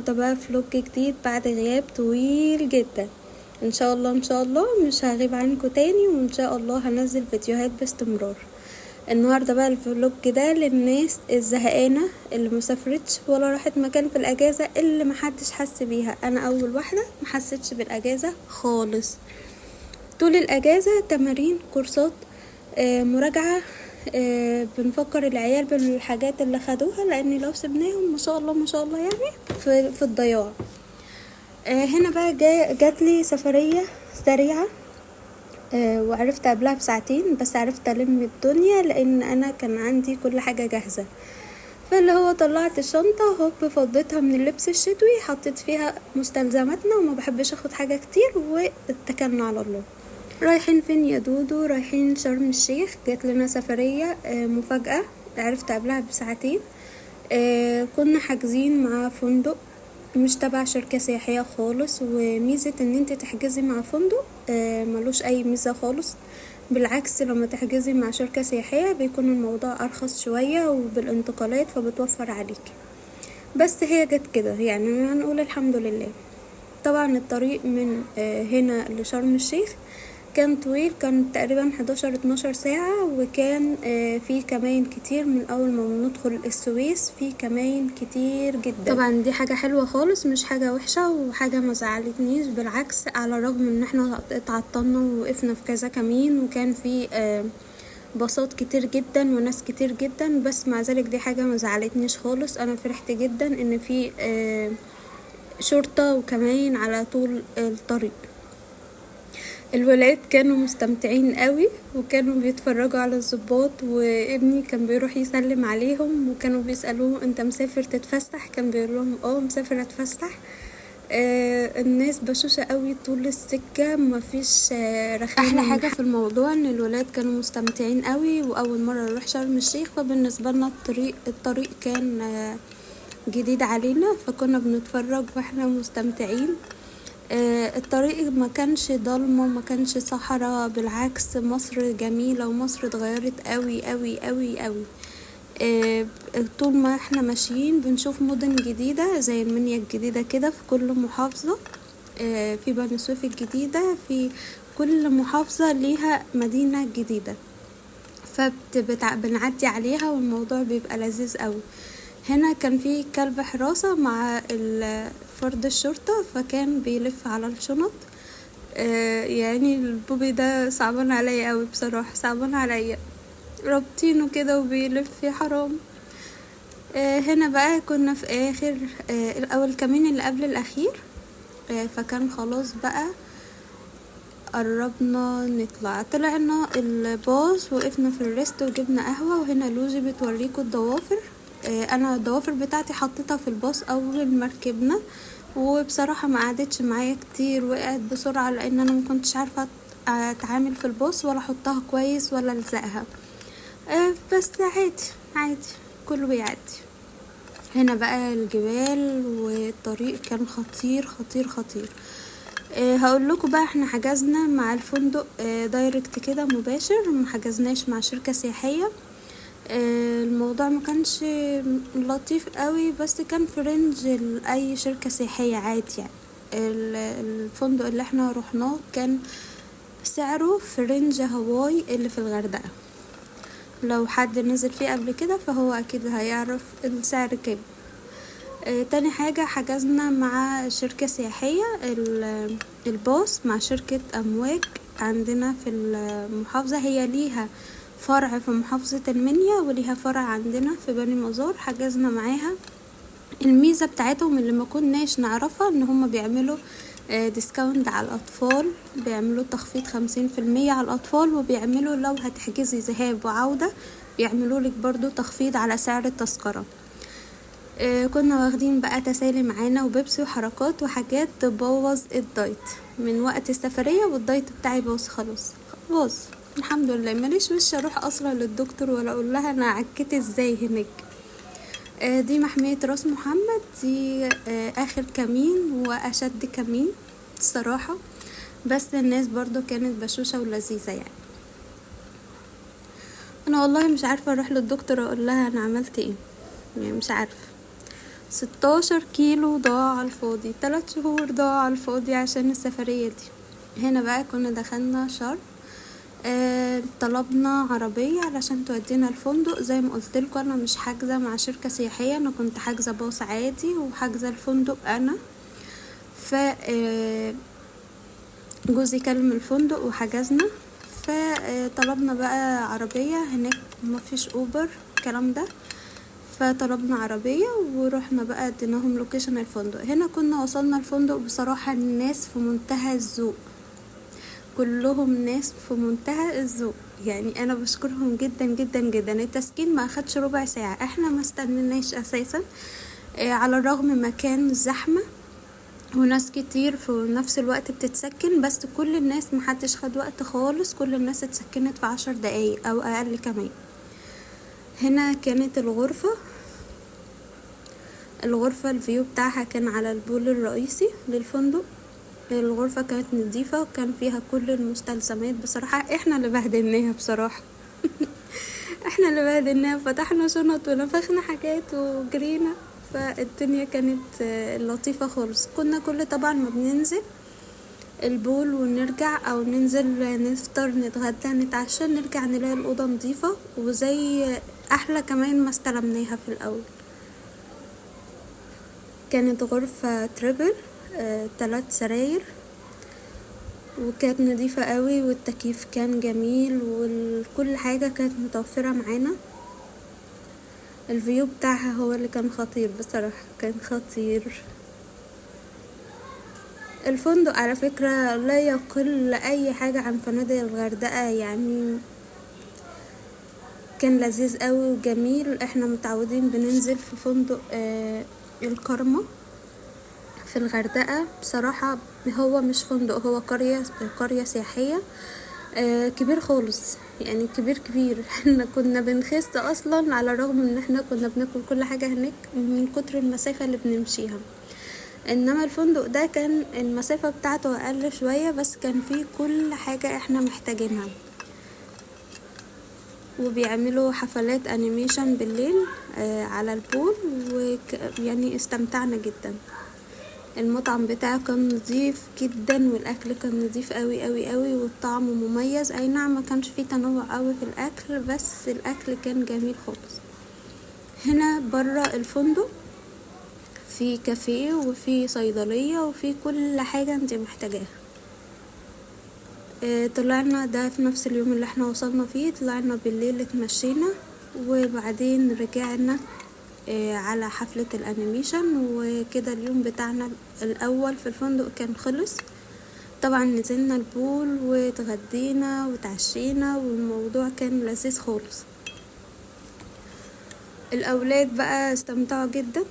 النهاردة بقى vlog جديد بعد غياب طويل جدا. ان شاء الله ان شاء الله مش هغيب عنكم تاني، وان شاء الله هنزل فيديوهات باستمرار. النهاردة بقى ال vlog ده للناس الزهقانة اللي مسافرتش ولا راحت مكان في الاجازة، اللي محدش حس بيها. انا اول واحدة محسيتش بالاجازة خالص. طول الاجازة تمارين، كورسات، مراجعة، بنفكر العيال بالحاجات اللي خدوها، لان لو سبناهم ما شاء الله ما شاء الله يعني في الضياع. هنا بقى جات لي سفرية سريعة، وعرفت قبلها بساعتين بس، عرفت الم الدنيا لان انا كان عندي كل حاجة جاهزة. فاللي هو طلعت الشنطة هوب، فضيتها من اللبس الشتوي، حطيت فيها مستلزماتنا، وما بحبش اخد حاجة كتير، واتكلنا على الله. رايحين فين يا دودو؟ رايحين شرم الشيخ. جات لنا سفرية مفاجأة، عرفت قبلها بساعتين. كنا حاجزين مع فندق مش تبع شركة سياحية خالص، وميزة ان انت تحجزي مع فندق ملوش اي ميزة خالص. بالعكس لما تحجزي مع شركة سياحية بيكون الموضوع ارخص شوية، وبالانتقالات فبتوفر عليكي. بس هي جت كده يعني، هنقول الحمد لله. طبعا الطريق من هنا لشرم الشيخ كان طويل، كان تقريبا 11-12 ساعة، وكان في كماين كتير. من اول ما بندخل السويس في كماين كتير جدا. طبعا دي حاجة حلوة خالص، مش حاجة وحشة وحاجة ما زعلتنيش، بالعكس. على الرغم ان احنا اتعطلنا ووقفنا في كذا كمين، وكان في باصات كتير جدا وناس كتير جدا، بس مع ذلك دي حاجة ما زعلتنيش خالص. انا فرحت جدا ان في شرطة وكماين على طول الطريق. الولاد كانوا مستمتعين قوي، وكانوا بيتفرجوا على الضباط، وابني كان بيروح يسلم عليهم، وكانوا بيسألوه انت مسافر تتفسح؟ كان بيقول لهم اه مسافر اتفسح. الناس بشوشة قوي طول السكة، مفيش رخامة. احلى حاجة في الموضوع ان الولاد كانوا مستمتعين قوي، واول مرة نروح شرم الشيخ، فبالنسبة لنا الطريق كان جديد علينا، فكنا بنتفرج واحنا مستمتعين. الطريق ما كانش ضلمة، ما كانش صحراء، بالعكس مصر جميلة، ومصر اتغيرت قوي قوي قوي قوي. طول ما احنا ماشيين بنشوف مدن جديدة زي المنيا الجديدة كده في كل محافظة، في بني سويف الجديدة، في كل محافظة ليها مدينة جديدة، فبنعدي عليها والموضوع بيبقى لذيذ قوي. هنا كان في كلب حراسة مع فرد الشرطة، فكان بيلف على الشنط. يعني البوبي ده صعبان عليا قوي بصراحة، صعبان عليا، رابطينه كده وبيلف يا حرام. هنا بقى كنا في اخر، الاول كمين اللي قبل الاخير، فكان خلاص بقى قربنا نطلع. طلعنا الباص، وقفنا في ال rest وجبنا قهوة. وهنا لوجي بتوريكم الضوافر. انا الضوافر بتاعتي حطيتها في الباص اول ما ركبنا، وبصراحة ما قعدتش معايا كتير، وقعت بسرعة لان انا ما كنتش عارفة اتعامل في الباص ولا احطها كويس ولا الزقها، بس عادي عادي كله بيعدي. هنا بقى الجبال والطريق كان خطير خطير خطير. هقول لكم بقى احنا حجزنا مع الفندق direct كده مباشر، ما حجزناش مع شركة سياحية. الموضوع ما كانش لطيف قوي، بس كان في range اي شركة سياحية عادي يعني. الفندق اللي احنا رحناه كان سعره في range هواي اللي في الغردقة، لو حد نزل فيه قبل كده فهو اكيد هيعرف السعر كام. تاني حاجة حجزنا مع شركة سياحية الباص مع شركة أمواج عندنا في المحافظة، هي ليها فرع في محافظة المنيا وليها فرع عندنا في بني مزار. حجزنا معاها. الميزة بتاعتهم اللي ما كناش نعرفها ان هم بيعملوا discount على الأطفال، بيعملوا تخفيض 50% على الأطفال، وبيعملوا لو هتحجزي ذهاب وعودة بيعملوا لك برضو تخفيض على سعر التذكرة. كنا واخدين بقى تسالي معانا وبيبسي وحركات وحاجات تبوظ ال diet من وقت السفرية، وال diet بتاعي باظ خلاص، باظ الحمد لله. ماليش وش اروح اصلا للدكتور ولا اقول لها انا عكيت ازاي هناك. دي محمية راس محمد، دي اخر كمين واشد كمين الصراحة، بس الناس برضو كانت بشوشة ولذيذة يعني. انا والله مش عارفة اروح للدكتور اقول لها انا عملت ايه، يعني مش عارفة. 16 كيلو ضاع على الفاضي، 3 شهور ضاع على الفاضي عشان السفرية دي. هنا بقى كنا دخلنا شرم، طلبنا عربية علشان تودينا الفندق. زي ما قلت لكم انا مش حاجزة مع شركة سياحية، انا كنت حاجزة باص عادي وحاجزة الفندق انا. ف جوزي كلم الفندق وحجزنا، فطلبنا بقى عربية. هناك مفيش اوبر الكلام ده، فطلبنا عربية ورحنا بقى اديناهم location الفندق. هنا كنا وصلنا الفندق، بصراحة الناس في منتهى الذوق، كلهم ناس في منتهى الذوق، يعني انا بشكرهم جدا جدا جدا. التسكين ما اخدش ربع ساعة، احنا ما استنيناش اساسا، على الرغم ما كان زحمة وناس كتير في نفس الوقت بتتسكن، بس كل الناس محدش خد وقت خالص، كل الناس اتسكنت في 10 دقايق او اقل كمان. هنا كانت الغرفة، ال view بتاعها كان على ال pool الرئيسي للفندق. الغرفة كانت نظيفة وكان فيها كل المستلزمات. بصراحة احنا اللي بهدلناها بصراحة احنا اللي بهدلناها، فتحنا شنط ونفخنا حاجات وجرينا، فالدنيا كانت لطيفة خالص. كنا كل طبعا ما بننزل ال pool ونرجع او ننزل نفطر نتغدى نتعشى نرجع نلاقي الأوضة نظيفة وزي احلى كمان ما استلمناها في الاول. كانت غرفة triple، 3 سراير، وكانت نظيفة قوي والتكييف كان جميل وكل حاجة كانت متوفرة معانا. ال view بتاعها هو اللي كان خطير بصراحة، كان خطير. الفندق على فكرة لا يقل اي حاجة عن فنادق الغردقة، يعني كان لذيذ قوي وجميل. احنا متعودين بننزل في فندق الكرمة في الغردقة. بصراحة هو مش فندق، هو قرية سياحية، كبير خالص، يعني كبير كبير احنا كنا بنخس اصلا على الرغم ان احنا كنا بناكل كل حاجة هناك من كتر المسافة اللي بنمشيها. انما الفندق ده كان المسافة بتاعته اقل شوية، بس كان فيه كل حاجة احنا محتاجينها. وبيعملوا حفلات animation بالليل على ال pool، ويعني استمتعنا جدا. المطعم بتاعه كان نظيف جدا والاكل كان نظيف قوي قوي قوي والطعم مميز. اي نعم ما كانش فيه تنوع قوي في الاكل، بس الاكل كان جميل خالص. هنا برا الفندق في كافيه وفي صيدلية وفي كل حاجة انت محتاجاها. طلعنا ده في نفس اليوم اللي احنا وصلنا فيه، طلعنا بالليل اتمشينا وبعدين رجعنا على حفلة ال animation وكده. اليوم بتاعنا الاول في الفندق كان خلص. طبعا نزلنا ال pool واتغدينا وتعشينا والموضوع كان لذيذ خالص. الاولاد بقى استمتعوا جدا،